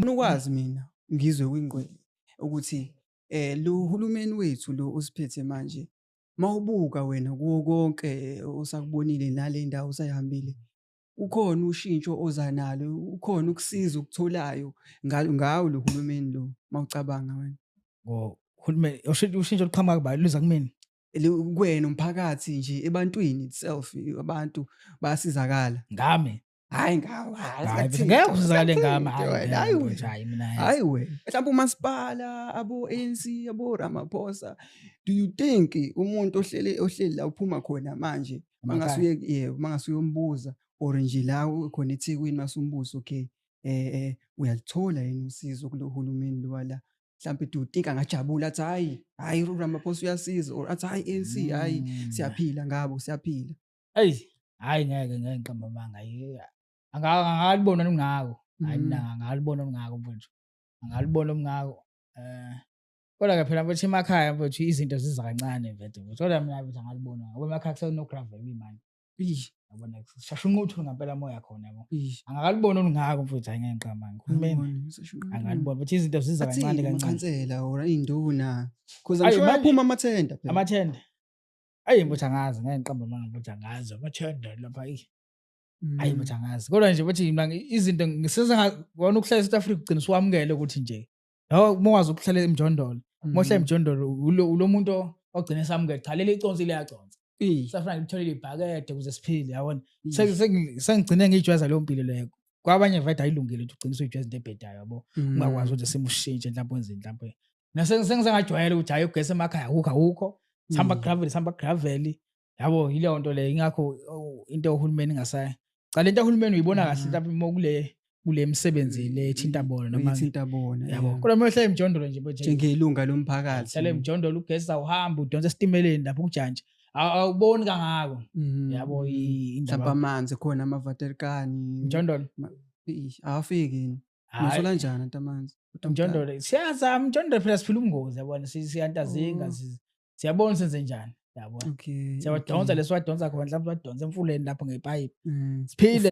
Ngifuna ukwazi mina ngizwe kwingqwele ukuthi lo hulumeni wethu lo osiphethe manje, mawubuka wena kuwo konke osakubonile nale ndawo osayihambile, ukhona ushintsho oza nalo, ukhona ukusiza okutholayo ngawo lo hulumeni lo mawucabanga wena? Ngohulumeni ushintsho, ushintsho luqhamuka kubani, luza kumina? Kuwena umphakathi nje, ebantwini itself, abantu bayasizakala. Ngami? Hhayi ngawe, hhayi. Hhayi, Singakuthinte, ngeke usizakale ngami, singakuthinte hhayi, wena, ngeke hhayi mfethu, wena. hhayi mina yazi. Hhayi wena. Mhlawumbe umasipala, abo-ANC, abo-Ramaphosa. Do you think umuntu ohleli ohleli la uphuma khona manje, mangase Emakhaya. uye, yebo, mangase uyombuza or nje la ukhona eThekwini masumbuza, okay, uyalithola yini usizo kulo hulumeni lo wala? Mhlampe do you think angajabula athi, hhayi, hhayi, uRamaphosa uyasiza, or athi, hhayi, ANC, hhayi, siyaphila ngabo, siyaphila? Eyi, hhayi, ngeke ngeke ngiqambe amanga, hhayi, angalibona olungako, hhayi, mina angalibona olungako mfethu, angalibona olungako. Kodwa-ke phela mfethu emakhaya mfethu izinto ziza kancane mfethu, kodwa mina mfethu angalibona ngoba emakhaya kuseno-gravel manje. Yabona kushasha unquthu ngempela moya khona, yabo. Angakaliboni olungako mfethu, hhayi, ngeke ngiqambe amanga. Uhulumeni Angiboni, sasho unquthu. angalibona mfethu, izinto ziza kancane Athini kancane. amakhansela or iy'nduna? Cause I'm Ayi, sure manje- ayaphuma amathenda phela. Amathenda. Ayi mfethu angazi, ngeke ngiqambe amanga mfethu, angazi amathenda lapha, ayi. Hayi mfethu angazi. Kodwa nje mfethu mina izinto ngisesengabona ukuhlala eSouth Africa ugcina usuwamukele ukuthi nje yabo uma ukwazi ukuhlala emjondolo. Uma uhlala emjondolo ulo muntu ogcina esamukele, cha, leli iconsi liyaconsa. Safuna ngitholele ibhakede ukuze siphile, yabona. Sengigcine ngiyijwayeza leyo mpilo leyo. Kwabanye vele ayilungile ukuthi ugcine usuyijwayeza into ebhedayo, yabo. Ungakwazi ukuthi simo ushintshe mhlawumbe wenzeni mhlawumbe. Mina sengizengajwayela ukuthi hhayi, ugesi emakhaya awukho, awukho. Sihamba gravel, sihamba gravel. Yabo yileyo nto leyo, ingakho, oh, into ohulumeni ingasayi. Cha, lento ohulumeni uyibona kahle mhlawumbe uma kule misebenzi le ethinta bona noma ethinta bona, yabo. Yeah. Kodwa uma uhlala emjondolo nje mfethu, njengelunga lomphakathi. Uhlala emjondolo, ugesi awuhambi, udonsa esitimeleni lapho kujantshi. Awuboni kangako. Yabo indaba. Mhlawumbe amanzi khona amavaterkani. Mjondolo. Awafiki yini? Hhayi. Usola kanjani anti amanzi? Mjondolo siyazama, mjondolo phela siphila ubungozi, yabona, siyantazinga, siyabona senze njani, yabona. Siyawadonsa lesiwadonsa khona, mhlawumbe siwadonsa emfuleni lapho ngepayipi. Siphile.